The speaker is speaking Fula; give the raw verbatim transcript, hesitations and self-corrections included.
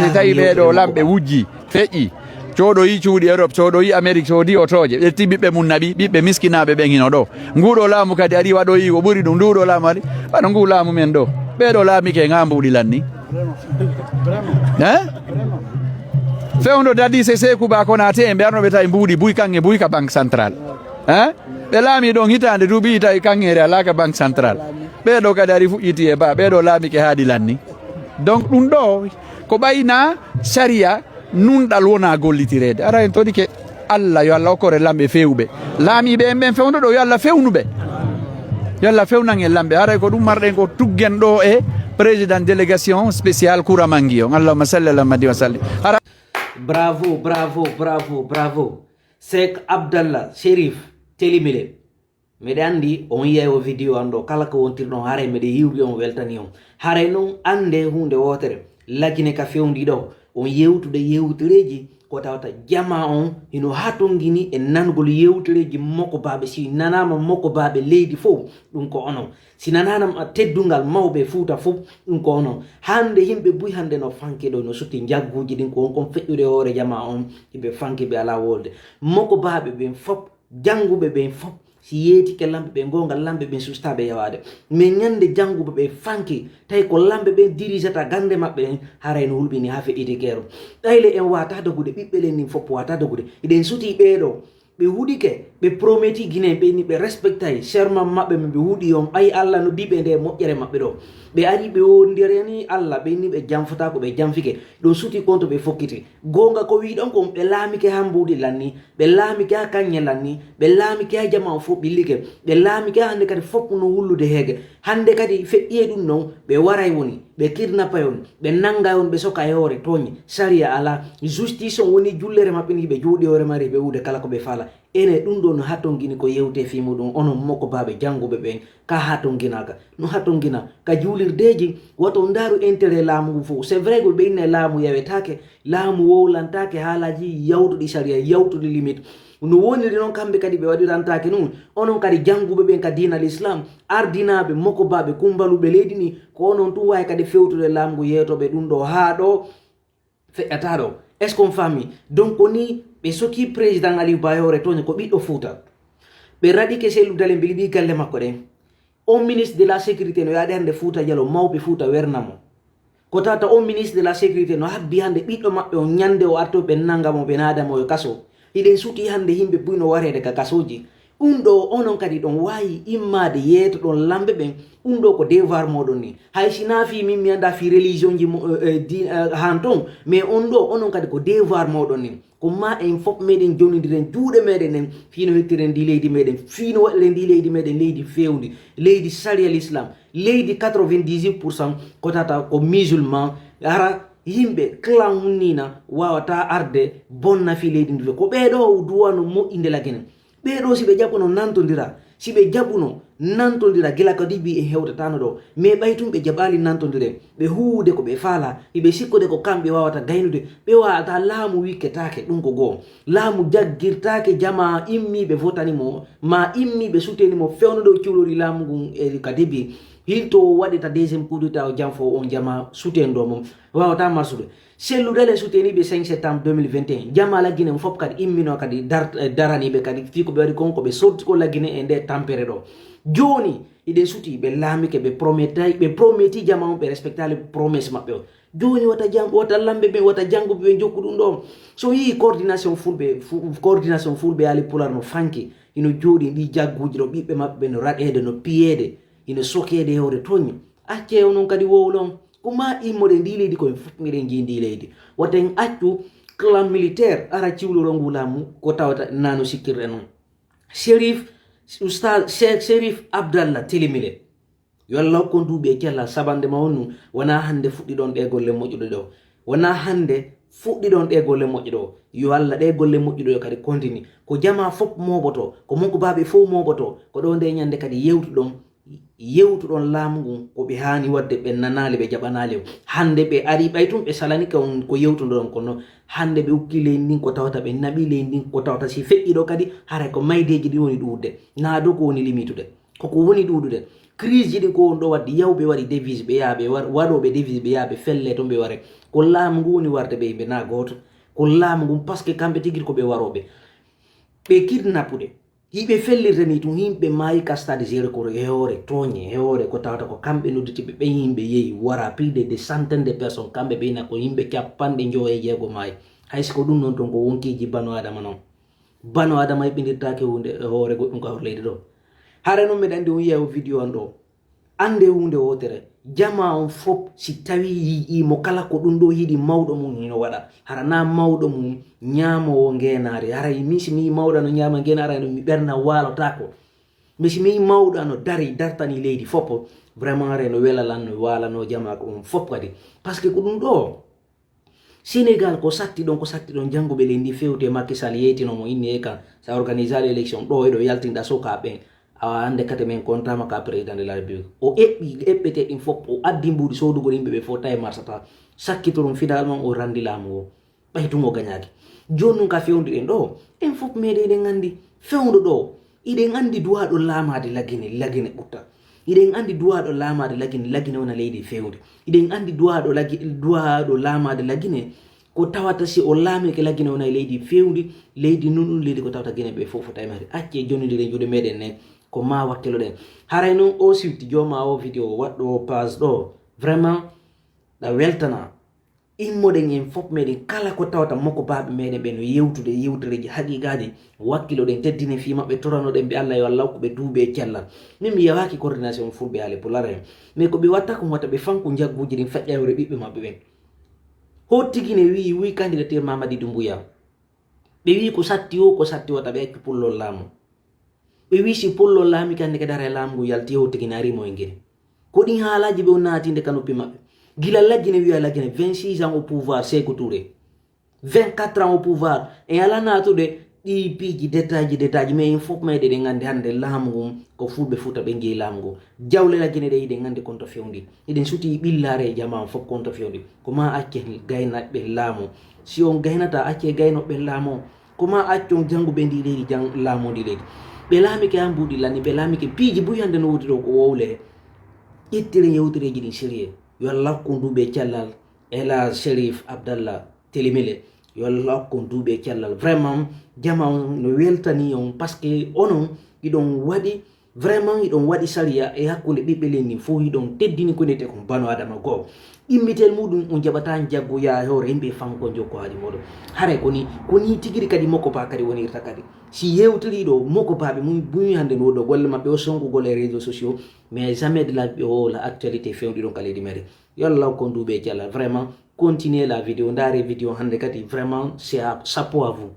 Tawi ɓee ɗo lamɓe wujji, feƴƴi, coɗoyi cuuɗi Europe, coɗoyi Amérique, coodi otooje, ƴetti ɓiɓɓe mum naɓi, ɓiɓɓe miskinaaɓe ɓen hino ɗo. Nguuɗo laamu kadi ari waɗoyi ko ɓuri ɗum, nduuɗo laamu ari, wano nguu laamu men ɗo. Ɓee ɗo laamike ŋaa mbuuɗi lanni. Hein? Fewndo dadi se Seeku Ba Konaté en ɓe arno ɓe tawi mbuuɗi buy kaŋŋe buy ka Banque Centrale. Hein? Ɓe laami ɗon hitaande duuɓi tawi kaŋŋeere alaa ka Banque Centrale. Ɓee ɗo kadi ari fuɗɗiti e ba, ɓee ɗo laamike haaɗi lanni. Donc ɗum ɗo ko ɓayna sariya nunɗal wona gollitireede. Ara en toɗike Allah, yo Allah okkore lamɓe feewɓe. Laamiiɓe en ɓen fewndo ɗo, yo Allah fewnu ɓe. Yo Allah fewnan en lamɓe. Haray ko ɗum marɗen ko tuggen ɗo e président délégation spéciale Koura Mangi on. Allahumma salli ala Muhammad wa sallim. Hara- Bravo, bravo, bravo, bravo. Seek Abdallah Sherif Telimile. Miɗa anndi on yiyay o video an ɗo, kala ko wontirɗon, haray miɗa yiwri on, weltani on. Haray non annde huunde wootere, Lagine ka fewndi ɗo, on yewtude yewtereeji ko tawata jamaa on hino hatongini e nangol yewtereeji mokobaaɓe. Si nanaama mokobaaɓe leydi fow, ɗum ko onon. Si nanaama teddungal mawɓe Fuuta fow, ɗum ko onon. Hannde yimɓe buy hannde no fanke ɗo, no sutti njagguuji ɗin, ko on kon feƴƴude hoore jamaa on, hiɓe fanke, ɓe alaa wolde. Mokobaaɓe ɓen fop, jannguɓe ɓen fop, si yeetike lamɓe ɓen, goonga lamɓe ɓen sustaaɓe yawaade. Mais ñannde jannguɓe ɓen fanki, tawi ko lamɓe ɓen dirijata gannde maɓɓe ɗen, haray no hulɓini haa feƴƴiti keero. Ɗayle en waata dogude, ɓiɓɓe len nin fop waata dogude. Hiɗen sutii ɓee ɗo, ɓe huɗike, ɓe prometi Guinéen ɓe ni ɓe respectay serment maɓɓe men ɓe huɗi on. Ɓay Allah no diɓe nde moƴƴere maɓɓe ɗo. Ɓe ari ɓe wondirani Allah, ɓe ni ɓe janfata ko ɓe janfike. Ɗum sutii kon to ɓe fokkiti. Goonga ko wiɗon kon, ɓe laamike haa mbuuɗi lanni, ɓe laamike haa kaŋŋe lanni, ɓe laamike haa jamaa on fof ɓillike, ɓe laamike haa hannde kadi fof no wullude heege. Hannde kadi feƴƴi e ɗum ɗon, ɓe waray woni, ɓe kidnapay on, ɓe nangay on, ɓe soka e hoore tooñ, sariya alaa. Justice on woni jullere maɓɓe ni, ɓe jooɗi hoore mari, ɓe wuude kala ko ɓe faala. Ene ɗum ɗo no hatongini ko yewte fii muɗum, onon mokobaaɓe jannguɓe ɓen, ka hatonginaaka. No hatongina ka juulirdeeji, wato ndaaru intérêt laamu ngu fof. C'est vrai ko ɓe inna laamu yawetaake, laamu wowlantaake haalaaji yawtuɗi sariya, yawtuɗi limite. No woniri noon kamɓe kadi ɓe waɗirantaake ɗum. Onon kadi jannguɓe ɓen ka diina l'islam, ardinaaɓe, mokobaaɓe, kumbaluɓe leydi ni, ko onon tun waawi kadi fewtude laamu ngu yeetooɓe ɗum ɗo haa ɗo feƴƴata ɗo. Est-ce qu'on faami? Donc ko ni ɓe soki président Aliou Ba yoore tooña ko ɓiɗɗo Fuuta. Ɓe raɗike Cellou Dalein, ɓe liɓi galle makko ɗen. On ministre de la sécurité no yaade hannde Fuuta Jaloo, mawɓe Fuuta werna mo. Ko tawata on ministre de la sécurité no habbi hannde ɓiɗɗo maɓɓe on ñande o arto ɓe nanga mo, ɓe naada mo e kaso. Hiɗen sutii hannde yimɓe buy no wareede ka kasooji. Ɗum ɗo onon kadi ɗon waawi immaade yeetoɗon lamɓe ɓen. Ɗum ɗo ko devoir mooɗon ni. Hay si naa fii min mi anndaa fii religion ji mo, eh, eh, di, eh, han ton, mais on ɗo onon kadi ko devoir mooɗon ni. Ko ma en fof meɗen jownindiren juuɗe meɗen ɗen fii no hettiren ndi leydi meɗen, fii no waɗiren ndi leydi meɗen leydi fewndi, leydi sariya l'islam, leydi quatre-vingt-dix-huit pour cent ko tata ko musulman. Hara yimɓe clan hunniina waawata arde bonna fii leydi ndi. Ko ɓee ɗo duwano moƴƴinde Lagine. Ɓee ɗo si ɓe jaɓuno nantondira, si ɓe jaɓuno nantondira gila ka dibi e hewtatano ɗo, mais ɓay tun ɓe jaɓaali nantondire, ɓe huuwude ko ɓe faala, hiɓe sikkude ko kamɓe waawata gaynude, ɓe waawata laamu wikketaake, ɗum ko goo. Laamu jaggirtaake jamaa immiiɓe votani mo, maa immiiɓe suteni mo fewndo ɗo cuulori laamu ngun e ka dibi. Hilto o waɗita deuxième coup d'état o janfo on jamaa sutendo mo, waawata marsude. Cellou Dalein suteniiɓe cinq septembre deux mille vingt et un, jamaa Lagine fof kadi imminoo kadi dar-, eh, daraniiɓe kadi fii ko ɓe waɗi kon ko ɓe sorti ko Lagine e nde tampere ɗo. Jooni hiɗen sutii ɓe laamike, ɓe prometi, ɓe prometi jamaa on, ɓe respectaali promesse maɓɓe on. Jooni wata jam, wata lamɓe ɓen, wata jannguɓe ɓen jokku ɗum ɗo. So yii coordination fulɓe, fu-, coordination fulɓe yaali pular no fanki, hino jooɗi ɗi jagguuji ɗo ɓiɓɓe maɓɓe ɓe no raɗeede, no piyeede, hino sokeede e hoore tooñi. Accee onon kadi wowlon. Ko ma immoɗen ndi leydi, ko en fof miɗen jii ndi leydi. Wata en accu clan militaire ara ciwloro ngu laamu ko tawata nano sikkirɗen on. Sherif, Oustaz Cheikh Sherif Abdallah Telimile. Yo Allah hokkon duuɓi e cellal sabanɗe ma wonnu. Wonaa hannde fuɗɗiɗon ɗee golle moƴƴuɗe ɗo. Wonaa hannde fuɗɗiɗon ɗee golle moƴƴuɗe o. Yo Allah ɗee golle moƴƴuɗe o kadi kontini. Ko jamaa fof mooɓoto, ko mokobaaɓe fof mooɓoto. Ko ɗo nde ñande kadi yewtuɗon. Yewtuɗon laamu ngun, ko ɓe haani waɗde, ɓe nanaali, ɓe jaɓanaali. Hannde ɓe ari, ɓay tun ɓe salanike on ko yewtunoɗon kon non. Hannde ɓe ukki leydi ndin ko tawata, ɓe naɓi leydi ndin ko tawata. Si feƴƴi ɗo kadi, haray ko maydeeji ɗin woni ɗuuɗde. Naa ɗo ko woni limitude. Ko ko woni ɗuuɗude. Crise ji ɗin ko woni ɗo waɗde, yawɓe waɗi devise, ɓe yaha ɓe war-, waɗooɓe devise, ɓe yaha ɓe felle ton, ɓe ware. Ko laamu ngu woni warde ɓe yimɓe na gooto. Ko laamu ngun, parce que kamɓe tigi ko ɓe warooɓe. Ɓe kidnapude. Hiɓe fellirta ni tun, yimɓe maayi ka stade Zéro ko e hoore tooñe, e hoore ko tawata ko kamɓe nodditiɓe ɓen. Yimɓe yehi wara plus de des centaines de personnes, kamɓe ɓe ina ko yimɓe capanɗe njowo e jeego maayi. Hay si ko ɗum noon tun, ko wonkiiji banu Adama noon. Banu Adama heɓindirtaake huunde e hoore goɗɗum ka hoore leydi ɗo. Hare noon meɗa anndi on yiya o vidéo an ɗo. Annde huunde wootere, jamaa on fof si tawii yi'ii mo kala ko ɗum ɗo yiɗi mawɗo mum hino waɗa. Hara na mawɗo mum ñaamoowo ngeenaari. Hara mi si mi yi'ii mawɗo ano ñaama ngeenaari, ano mi ɓerna waalotaako. Mi si mi yi'ii mawɗo ano dari, dartani leydi fof, vraiment hara no wela lan, no waalano jamaa ko on fof kadi. Parce que ko ɗum ɗo, Sénégal ko satti ɗon, ko satti ɗon, jannguɓe leydi ndi fewti e Macky Sall, yeytino mo inni e kan, sa organisa l'élection, ɗo eɗo yaltinɗa sukaaɓe ɓen. Awa hannde kadi min kontaama ka président de la République. O eɓɓi eɓɓete ɗin fof, o addi mbuuɗi soodugol yimɓe ɓe fof tawi marsata. Sakkitoron finalement o randi laamu o. Ɓay tun o gañaaki. Jooni nun ka fewndi ɗen ɗo, en fof meɗen eɗen anndi fewndo ɗo. Iɗen anndi duwaaɗo laamaade Lagine, Lagine ɓutta. Iɗen anndi duwaaɗo laamaade Lagine, Lagine wona leydi fewndi. Iɗen anndi duwaaɗo Lagi-, duwaaɗo laamaade Lagine, ko tawata si o laamike Lagine wona e leydi fewndi, leydi nun ɗum leydi ko tawata Gine ɓe fof fota e mahri. Acce jonnondiren juuɗe meɗen ne, ko ma wakkiloɗen. Haray nun o siwti jooma o vidéo waɗɗo o page ɗo, vraiment, ɗa weltana. Immoɗen en fof meɗen kala ko tawata mokobaaɓe meɗen ɓe no yewtude yewtereeji haqiiqaaji, wakkiloɗen, teddinen fii maɓɓe, toranoɗen ɓe Allah yo Allah hokku ɓe duuɓi e cellal. Min mi yawaaki coordination fulɓe haale pular en, mais ko ɓe watta ko wata ɓe fanku njagguuji ɗin feƴƴa hoore ɓiɓɓe maɓɓe ɓen. Hottigi ne wi'i, wi'i candidature Mamadi Doumbouya. Ɓe wi'i ko satti o, ko satti wata ɓe accu pullol laamu. Ɓe wi'i si pullol laami kadi kadi hara e laamu ngu yalti o tigi naari mo e ngiri. Ko ɗin haalaaji ɓe on naatinde ka noppi maɓɓe. Gila Lagine wi'a Lagine vingt-six ans au pouvoir, Sékou Touré. Vingt-quatre ans au pouvoir. E ala naatude ɗi piiji détail ji, détail ji, mais en fof meɗen eɗen anndi hannde laamu ngun ko fulɓe Fuuta ɓe njeyi laamu ngun. Jawle Lagine ɗe eɗen anndi konto fewndi. Eɗen suti ɓillaare e jamaa on fof konto fewndi. Ko ma acce gaynaɓe laamu. Si on gaynata, acce gaynoɓe laamu. Ko ma accon jannguɓe ndi leydi, jang-, laamu ndi leydi. Ɓe laamike haa mbuuɗi lani, ɓe laamike piiji buy hannde no woodi ɗo ko wowle. Ƴettiren yewtereeji ɗin sérieux. Yo Allah hokku duuɓi e cellal. Ela Sherif Abdallah Telimile. Yo Allah hokku duuɓi e cellal. Vraiment, jamaa on no weltani on, parce que onon, iɗon waɗi Vraiment, hiɗon waɗi sariya e hakkunde ɓiɓɓe leydi ndin fof, hiɗon teddini ko nete kon bano Adama goo. Ɗimmitel muɗum, on jaɓata njaggu yaa e hoore yimɓe e fanko jokko haali moɗon. Haray ko ni, ko ni tigiri kadi mokko ba kadi wonirta kadi. Si yewtiri ɗo mokko baɓe mum buy hannde no ɗo golle maɓɓe o songugol e réseaux sociaux, mais jamais de la vie o la actualité fewndi ɗon ka leydi meɗen. Yo Allah hokkon duuɓi e cellal. Vraiment, continuez la vidéo. Ndaare vidéo hannde kadi, vraiment, c'est à, chapeau à vous.